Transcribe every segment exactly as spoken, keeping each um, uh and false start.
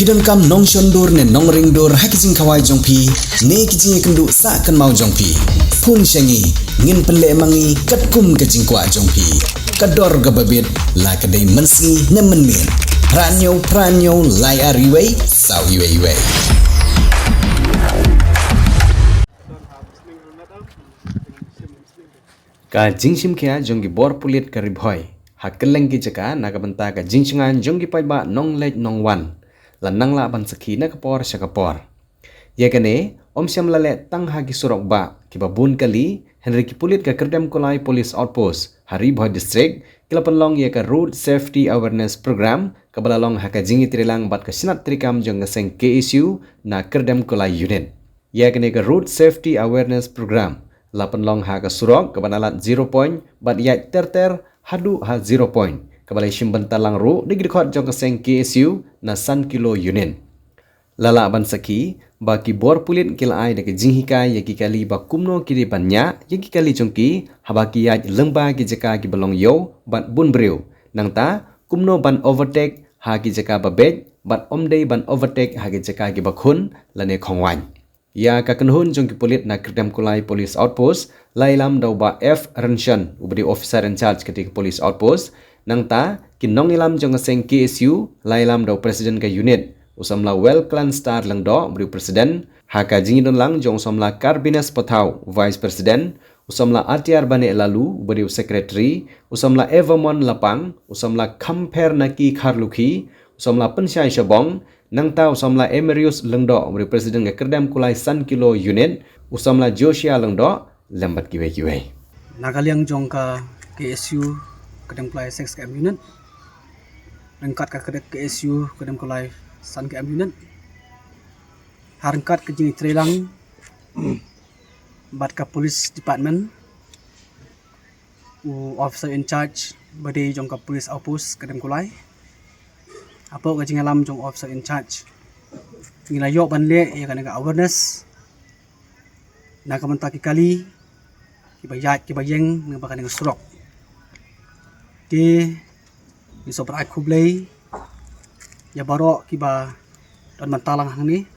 Phi donkam nongshon dur ne nongring dur ha ki jingkhawai jong phi ne ki jingïakynduh sah kynmaw jong phi? Phone sha ngi, ngin pynleh ma ngi katkum ka jingkwah jong phi. Ka dor kaba bit, la ka dei mynsngi ne mynmiet. Phra hynñiew phra hynñiew lai ar wei saw wei wei. Ka jingshim khia jong ki bor pulit ka Ri Bhoi ha kylleng ki jaka na ka bynta ka jingshngaiñ jong ki paidbah nongleit nongwan la nang lah ban sakhi na ka por sha ka por. Ïa kane ym shym la leh tang ha ki surok bah kiba bun kali, hynrei ki pulit ka Kyrdemkulai Police Outpost ha Ri Bhoi District ki la pynlong ïa ka Road Safety Awareness Program kaba la long ha ka jingïatreilang bad ka shnat treikam jong ka seng K S U na Kyrdemkulai Unit. Ïa kane ka Road Safety Awareness Program la pynlong ha ka surok kaba nalat Zero Point bad ïaid ter ter haduh ha Zero Point, kaba la shim bynta lang ruh da ki dkhot jong ka seng K S U na san kilo unit. La lah ban sakhi ba ki bor pulit ki la ai da ka jinghikai ïa ki kali ba kumno ki dei ban ñiah ïa ki kali jong ki haba ki ïaid lyngba ki jaka kiba long ïew bad bun briew. Nangta kumno ban overtake ha ki jaka ba beit bad ym dei ban overtake ha ki jaka kiba khun lane khongwaiñ. Ïa ka kynhun jong ki pulit na Kyrdemkulai Police Outpost la ïalam da u Bah F Rynshon uba dei officer in charge katei ka Police Outpost. Nangta ki nongïalam jong ka seng K S U la ïalam da u president ka unit, u samla Well Clan Star Lyngdoh uba dei u president, ha ka jingïadonlang jong u samla Karbines Pathaw, vice president, u samla Atiar Bane Lalu uba dei u secretary, u samla Evermon Lapang, u samla Khampher Naki Kharlukhi, u samla Pynshai Shabong, nangta u samla Emerius Lyngdoh uba dei u president ka Kyrdemkulai san kilo unit, u samla Joshua Lyngdoh lem bad kiwei kiwei. Na ka liang jong ka K S U Kyrdemkulai six K M unit ryngkat ka K S U Kyrdemkulai san K M unit ha ryngkat ka jingïatreilang bad ka police department, u officer in charge ba dei jong ka police outpost Kyrdemkulai. Hapoh ka jingïalam jong u officer in charge ngi la ïoh ban leh ïa kane ka awareness na ka bynta ki kali kiba ïaid kiba ïeng lyngba kane ka surok. Te ngi sngewbha ai khublei ïa baroh kiba don bynta lang hangne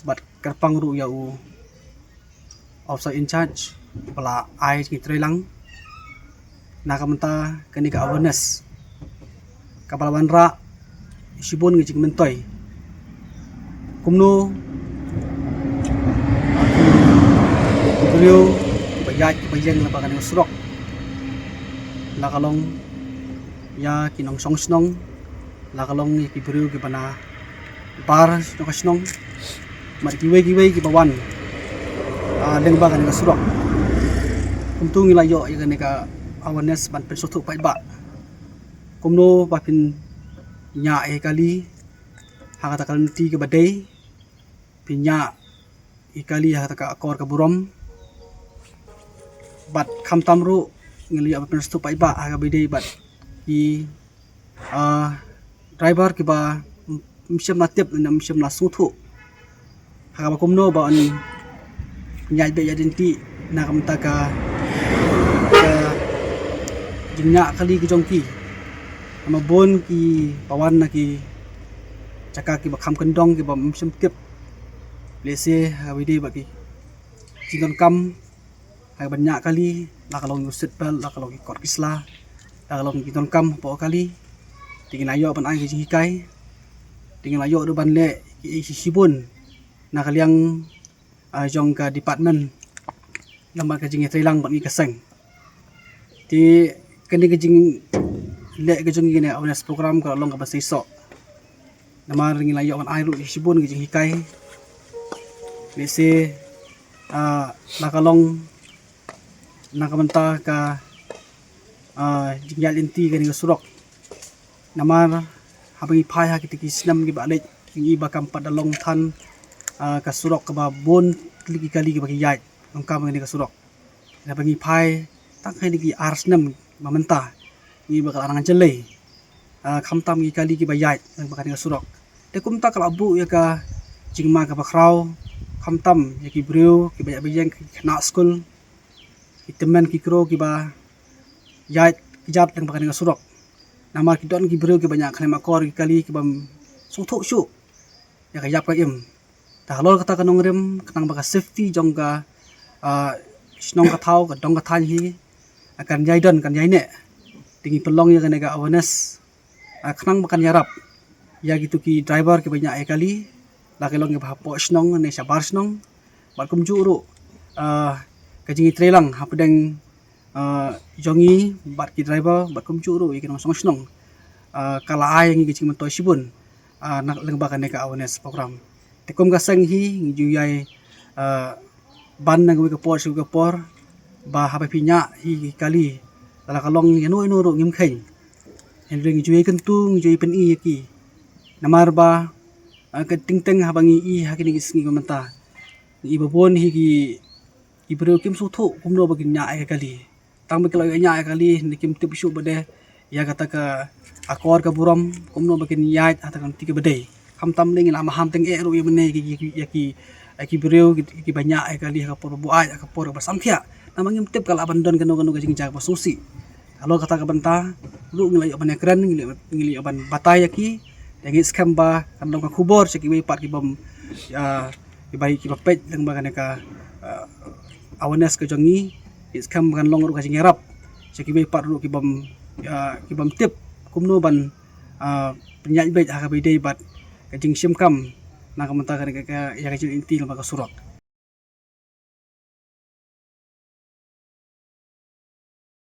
bad kyrpang ruh ïa u officer in charge ba la ai jingtreilang na ka bynta kane ka awareness kaba la wanrah shibun ki jingmyntoi. Kumno ki briew kiba ïaid kiba ïeng lyngba kane ka surok, la ka long ïa ki nongshong shnong, la ka long ïa ki briew kiba na bar shnong ka shnong, bad kiwei kiwei kiba wan, ah, lyngba kane ka surok. Kumto ngi la ïoh ïa kane ka awareness ban pynsngewthuh paidbah kumno ba phin ñiah ïa ki kali ha kata ka lynti kaba dei, phin ñiah ïa ki kali ha kata ka akor ka burom. Bad khamtam ruh ngi la ïoh ban pynsngewthuh paidbah ha kaba dei bad ki, ah, driver kiba ym shym la tip ne ym shym la sngewthuh ha kaba kumno ba yn ñiah beit ñiah lynti na ka bynta ka, ka jingñiah kali ka jong ki. Namar bun kiba wan na ki jaka kiba kham kyndong kiba ym shym tip, lehse ha kaba dei bad ki jingdonkam ha kaba ñiah kali, la ka long ïa u seat belt, la ka long ki kot ki sla, la ka long ki jingdonkam hapoh kali. Te ngi la ïoh ban ai ki jinghikai, te ngi la ïoh ruh ban leh ki, ki shibun na ka liang, ah, jong ka department namar ka jingïatreilang bad ngi ka seng. Te kane ka jingleh ka jong ngi ne awareness program ka la long kaba seisoh. Namar ngi la ïoh ban ai ruh shibun ki jinghikai. Lehse, ah, la ka long na ka bynta ka, ah, jingïaid lynti kane ka surok. Namar haba ngi phai ha kita ki snem kiba leit ngi ba kam pat da long than, ah, ka surok kaba bun tylli ki kali kiba ki ïaid nongkam kane ka surok. Haba ngi phai tang kine ki ar snem ba mynta ngi ba ka la nang jyllei, ah, khamtam ki kali kiba ïaid lyngba kane ka surok. Te kumta ka la buh ïa ka jingma kaba khraw khamtam ïa ki briew kiba ïaid ba ïeng, ki khynnah skul, ki tymmen ki kro kiba ïaid kjat lyngba kane ka surok. Namar ki don ki briew kiba ñiah khlem akor ki kali kibym sngewthuh shuh ïa ka ïap ka im. Te halor kata ka nongrim, khnang ba ka safety jong ka, ah, shnong ka thaw, ka dong ka thaiñ hi, ah, kan ïai don, kan ïai neh. Te ngi pynlong ïa kane ka awareness, ah, khnang ba kan ïarap ïa kito ki driver kiba ñiah ïa kali, la ki long kiba hapoh shnong ne shabar shnong, bad kumjuh ruh, ah, ka jingïatreilang hapdeng, ah, jong ngi bad ki driver, bad kumjuh ruh ïa ki nongshong shnong, ah, ka la ai ïa ngi ka jingmyntoi shibun, ah, na lyngba kane ka awareness program. Te kum ka seng hi ngi ju ïai, ah, ban na kawei ka por sha kawei ka por, ba haba phi ñiah hi ki kali, la ka long ïano ïano ruh ngim kheiñ. Hynrei ngi ju ïai kyntu, ngi ju ïai pyni ïa ki. Namar ba, ah, ka teng teng haba ngi i ha kine ki sngi ba mynta, ngi i ba bun hi ki, ki briew kim sngewthuh kumno ba kin ñiah ïa ka kali. Tang ba ki la ïoh ñiah ïa ka kali ne kim tip shuh ba de ïa kata ka akor ka burom, kumno ba kin ïaid ha kata ka lynti kaba dei. Khamtam lei ngi la maham teng eh ruh ïa mane ki, ki, ïa ki, ïa ki briew ki, kiba ñiah ïa ka kali ha ka por ba buaid, ha ka por ba samthiah. Namar ngim tip ka lah ban don kano kano ka jingjia ba sngewsih. Halor kata ka bynta ruh ngi la ïoh ban ïakren, ngi la, ngi la ïoh ban batai ïa ki. Te ngi skhem ba kan long ka khubor sha kiwei pat kibym, ah, kiba, kiba peit lyngba kane ka, ah, awareness ka jong ngi. Ngi skhem ba kan long ruh ka jingïarap sha kiwei pat ruh kibym, ah, kibym tip kumno ban, ah, pynïaid beit ha kaba ïadei bad ka jingshim kam na ka bynta ka, ka, ka, ïa ka jingïaid lynti lyngba ka surok.